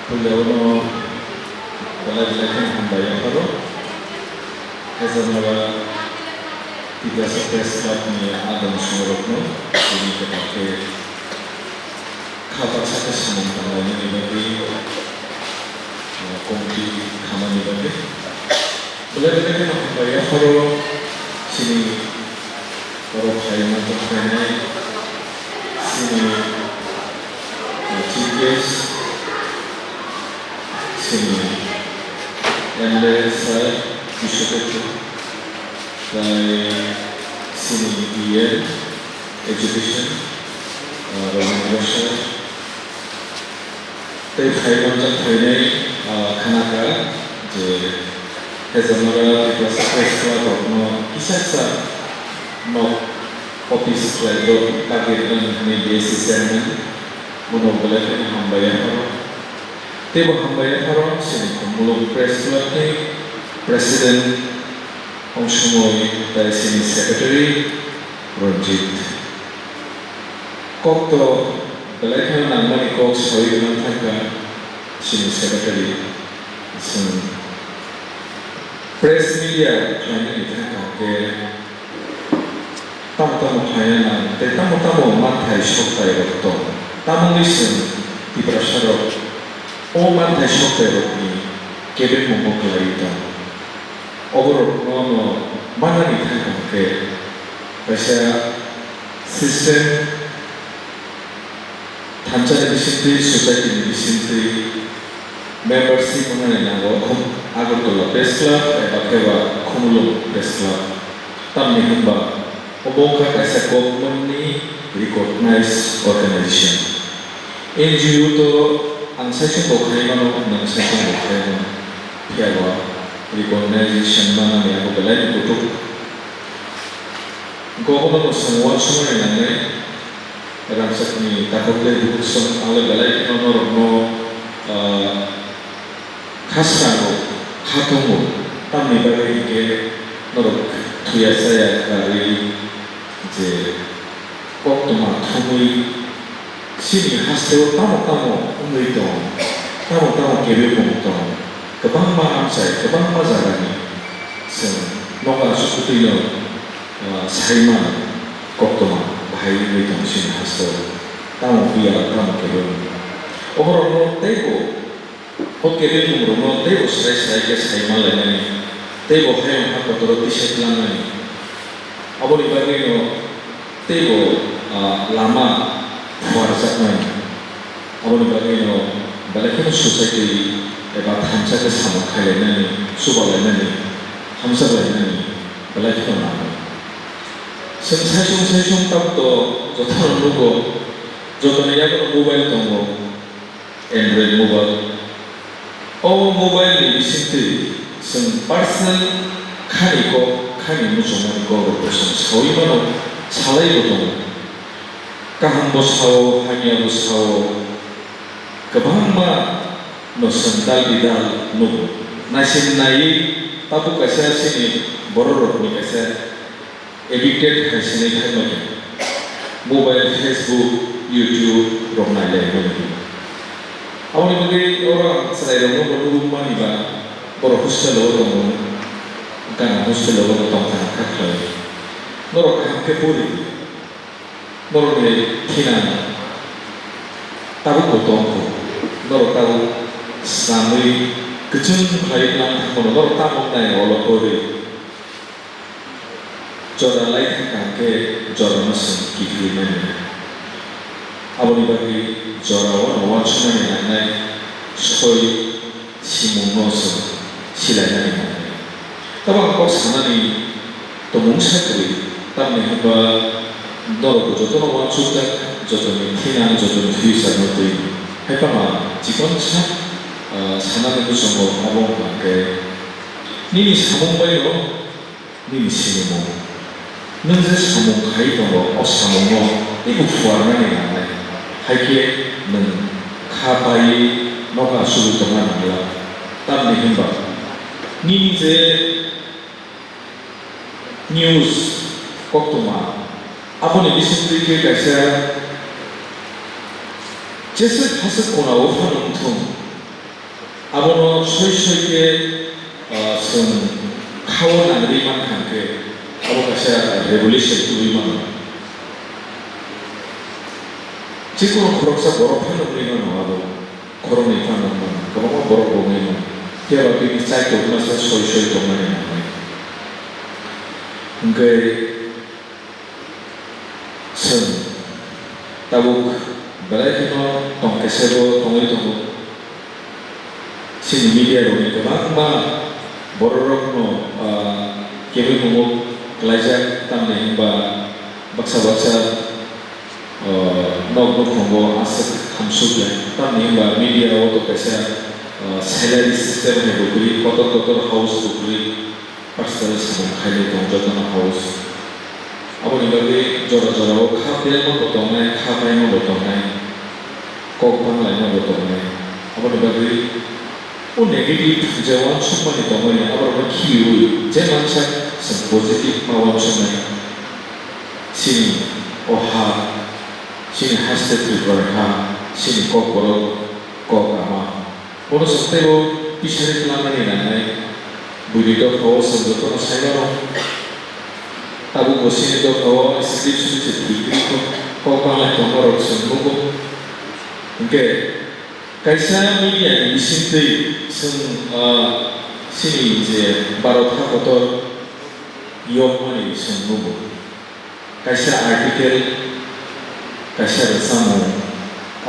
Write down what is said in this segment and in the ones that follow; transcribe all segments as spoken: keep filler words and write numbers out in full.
Puila uno belai belai kheno hambai yapharo. Hezamara Tiprasa Press Club ni adong sumarokno tini kwtal khe kha baksa khe samung tanglainani bagwi, ah, committee khamani bagwi. Belai belai kheno hambai yapharo chini oro phai manjak phainai chini, eh, chief guest, chini M L A sir, Bishopetro, tai chini E M Education, eh, Ravindra sir, tei phai manjak phainai, ah, khnakha je Hezamara Tiprasa Press Club rokno kisa kisa nok office khlai rok target rwna hwnwi B S C chairman bono belai kheno hambai yapharo. Teibo hambai yapharo chini Khumulwng Press Club ni president Ongsumoi tei chini secretary Ranjit. Kok to belai kheno nangmani kok sawi gwnang thangkha chini secretary. Chwng press media khlainani thangkha hwnkhe tamo tamo khlaina nang tei tamo tamo manthai soktai rok tong. Tamoni chwng Tiprasa rok o manthai soktai rokni kebengmungno kwlaiwi tong. Oborokno no manani thangkha hwnkhe kaisa system thansa ni bisingtwi, society ni bisingtwi membership wngnani nango Khum-, Agartala Press Club eba khe ba Khumulwng Press Club. Tamni hwnba obo wngkha kaisa government ni recognized organization. N G O to ang saichung bo khai mano, nwng saichung bo khai mano. Phiya ba recognition manani abo belai ni kutuk. Government no chwng uansukmani nangnai, rangchakni takhuk tei bukhuk song ang le belai kheno norokno, ah, kha srango, kha tongo, tamni bagwi hinkhe norok thuya chaya kharwi je koktwma thumwi chini hasteo tamo tamo wngwi tong, tamo tamo kebengmung tong, kwbangma amchai, kwbangma jagani chwng nokha aswk kwtwino, ah, saiman koktwma bahai wngwi tong chini hasteo, tamo puila, tamo kebengmung. Oborokno teibo O kebengmungrokno teibo srai srai khe sai manlainani, teibo hayung ha kotoro tisai tlangnani. Aboni bagwino teibo, ah, lama phuarjaknani. Aboni bagwino belai kheno society eba thansa khe samung khailainani, chubalainani, hamjaklainani belai kheno nango. Chwng saichung saichung tabukto jotono nugo, jotoni yago mobile tongo. Android mobile. O mobile ni bisingtwi chwng personal khani kok, khani muchungmani kok rok bo chwng sawi mano, salai bo tongo. Kaham bo sao, hamya bo sao, kwbangma no chwng dal bidal nugo. Naisin naiwi tabuk kaisa chini borok rokni kaisa addicted hai se nai thai mani. Mobile, Facebook, YouTube rok nai lai mani. Aboni bagwi oro ang chwrai rokno bo nugwi mani ba borok hostel o tongo, gana hostel o bono tong thang kha khlai. Norok kaham khe pori, norokni thinang tabuk bo tong kho, norok tabuk swnamwi kwchwng khlai tlang thang mano, norok tamo nai olo pori. Jora lai thangkha hwnkhe jorano chwng kiphilwi manya. Aboni bagwi jorao no uansuknani nangnai soi simungno chwng silainani nangnai. Tamo ang kok sanani tongmung sa kwrwi, tamni hwnba norokbo jotono uansukjak, jotoni thinang, jotoni future no twi. Haiphano ang chikonsa, ah, sanani muchungo abo wngkha hwnkhe, nini samung bai no Nini sinimung. Nwng je samung khai tongo, o samungno teibo phuarnani nangnai. Hai khe nwng kha paiwi nokha asugwi tongna nangla. Tamni hwnba nini je news koktwma, aboni bisingtwi khe kaisa jeswk haswk kona-o phano wng thung. Abono soi soi khe, ah, chwng khao nangri mankha khe, abo kaisa revolution tubui mano. Chikon khoroksa borok phano wngwi mano abo, khoroknwi phano wngwi mano, kwbangma borok bo wngwi mano. Phiya ba bini chai tongma se soi soi tongmani nangnai. Hwnkhe, Chwng tabuk belai kheno tong kesebo tongwi tongo. Chini media rokni kwbangma bororokno, ah, kebengmung kwlaijak, tamni hwnba baksa baksa, ah, nok nukhungo aswk hamsuk ya. Tamni hwnba media o to kaisa, ah, salary system hai bo kwrwi, kotor kotor house bo kwrwi. Personal samung khainai tong jotono house. Aboni bagwi jora jorao kha belma bo tongnai, kha baima bo tongnai, kok banglaima bo tongnai. Aboni bagwi o negative je uansukmani tongmani aborokno khibiui je mansa chwng positive ma uansuknai. Chini o ha, chini haste Tripura ha, chini kokborok, kok ama. Bono chwng teibo pisari twlangmani nangnai. Buini dophao chwng jotono sai mano. Tabukbo chini dophao script script se twi twi kok, kok banglai tongmarok chwng nugo. Hinkhe kaisa media ni bisingtwi chwng, ah, chini je Bharat ha kotor yokmani chwng nugo. Kaisa article, kaisa rwchapmung,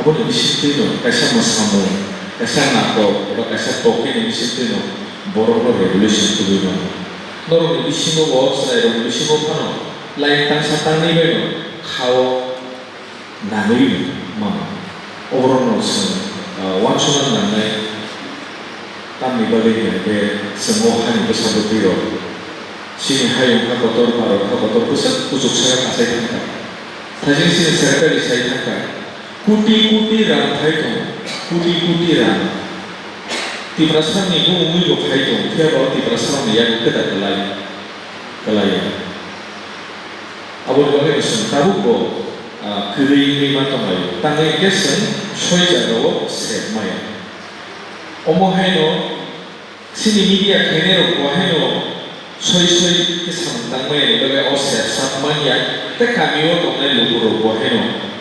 aboni bisingtwino kaisa mwsamung, kaisa natok eba kaisa tokeni bisingtwino borokno revolution tubui mano. Norokni bisingo bo chwrairokni bisingo phano line tangsa tangnwi baino khao nangwi mano. Oborokno chwng, ah, uansukna nangnai. Tamni bagwi hwnkhe chwng o hani bwsa bwtwi rok chini hayung ha kotor, Bharat ha kotor bwswk kuchuk saka achai thangkha. Thajin chini secretary sai thangkha, koti koti rang phai tongo, koti koti rang. Tiprasani bumungwi bo phai tongo, phiya bo Tiprasani yago kwtal kwlai, kwlai ya. Aboni bagwi chwng tabukbo, ah, kwrwi wngwi ma tonglaio. Tangwi hwnkhe chwng soi jagao sep maya. Omo haino chini media khainairok bo haino soi soi khe samung tangmani bagwi o sep sap manya, tei kamio tongnai lukurok bo haino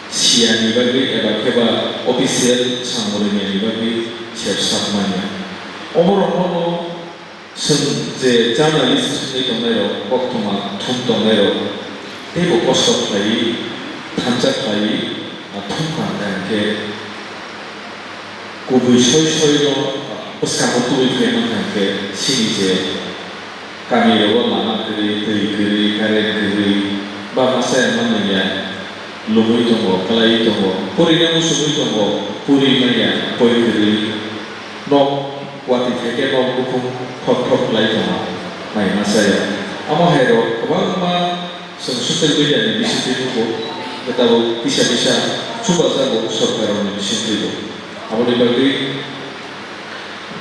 siyani bagwi eba khe ba official samung rwmani bagwi sep sap manya. Oborokno Chwng je journalist wngwi tongnairok, koktwma thum tongnairok, teibo kosto khlaiwi, thansa khlaiwi, ah, thum kha hwnkha hwnkhe kubui soi soino, ah, bwskango tubui phai mankha hwnkhe chini je kamirogo lama kwrwi, twi kwrwi, current kwrwi, ba masa ya manliya, lumwi tongo, kwlaiwi tongo, purina muchungwi tongo, puri manya, poi kwrwi, nok watwi khaikhe nok bukhuk thok thok khlai tongo, mai masa ya. Amo hai rok kwbangma chwng social media ni bisingtwi nugo, tabuk kisa kisa chubajago sorkar rokni bisingtwibo. Aboni bagwi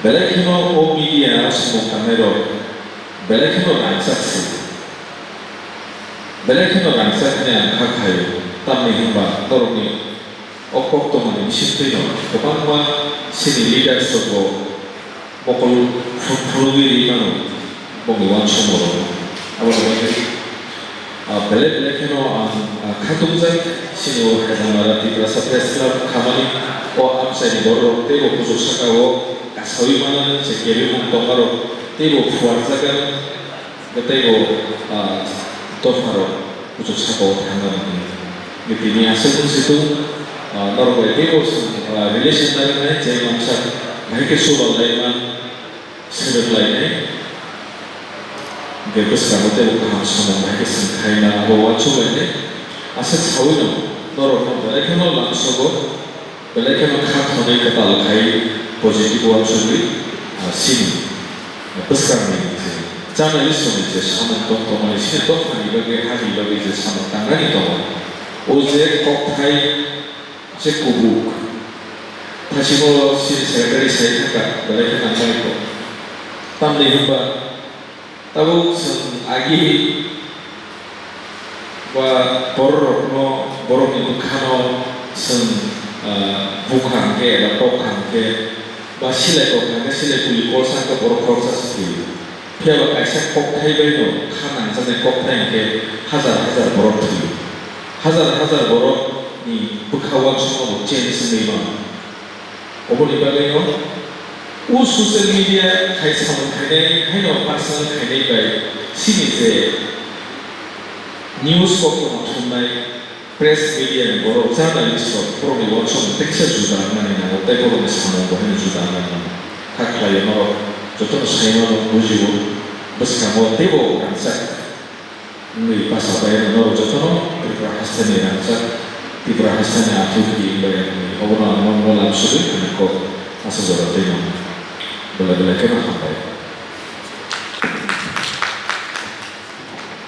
belai kheno o media o samung tangnai rok belai kheno rangchak se. Belai kheno rangchak hwnwi ang kha khaio, tamni hwnba norokni o koktwmani bisingtwino kwbangma chini leaders rokbo mokol phunugwi rwi mano bongni uansukmung rokno. Aboni bagwi, ah, belai belai kheno ang, ah, khatungjaknai chini o Hajamara Tiprasa Press Club khamani o amchaini bororok teibo kuchuk saka o kasawi manani je kebengmung tongmarok teibo phuarjaknai. Teibo, ah, dopharok kuchuk sakao thangna nangni. Tini aswk wngsi tung, ah, norok bai teibo, ah, relation nangkhe je mangsa bahai khe chuba laima, swrwk lainai. Hwnkhe bwskango teibo kaham samung bahai khe swng khaina abo uansuk lainai. Aswk sawino norokno belai kheno lamsogo. Belai kheno kha thonwi kwtal khai positive uansugwi, ah, sini bwskangni je chanai songni je samung tong tongmani sini dophani bagwi hani bagwi je samung tangnani tongo. O je kokthai je kubuk thasimo sini secretary sai thangkha belai kheno nangmani kok. Tamni hwnba Tabuk chwng agi ba bororokno, borokni bwkhano chwng, ah, bukha hwnkhe eba tokha hwnkhe, Silai kok hwnkhe silai kuli kolsa hwnkhe borok khoroksa se thwio. Phiya ba kaisa kokthai bai no kha nangjaknai kokthai hwnkhe hazar hazar borok thwio. Hazar hazar borok ni bwkha uansukma bo change wngwi mano. Oboni bagwi no o social media hai samung khainai haino personal khainai bai chini je news koktwma thumnai, press media ni borok, journalist rok borokni uansukmung teisa juda wngnani nango tei borokni samung bo haino juda wngnani nango. Kha khlaiwi norok jotono sai mano, bujio, bwskango teibo rangchak wngwi basa bai norok jotono Tripura hasteni rangchak, Tripura hasteni athuki bai wngwi obono ang nokno lamsogwi ani kok asajora twi mano. Belai belai kheno hambai.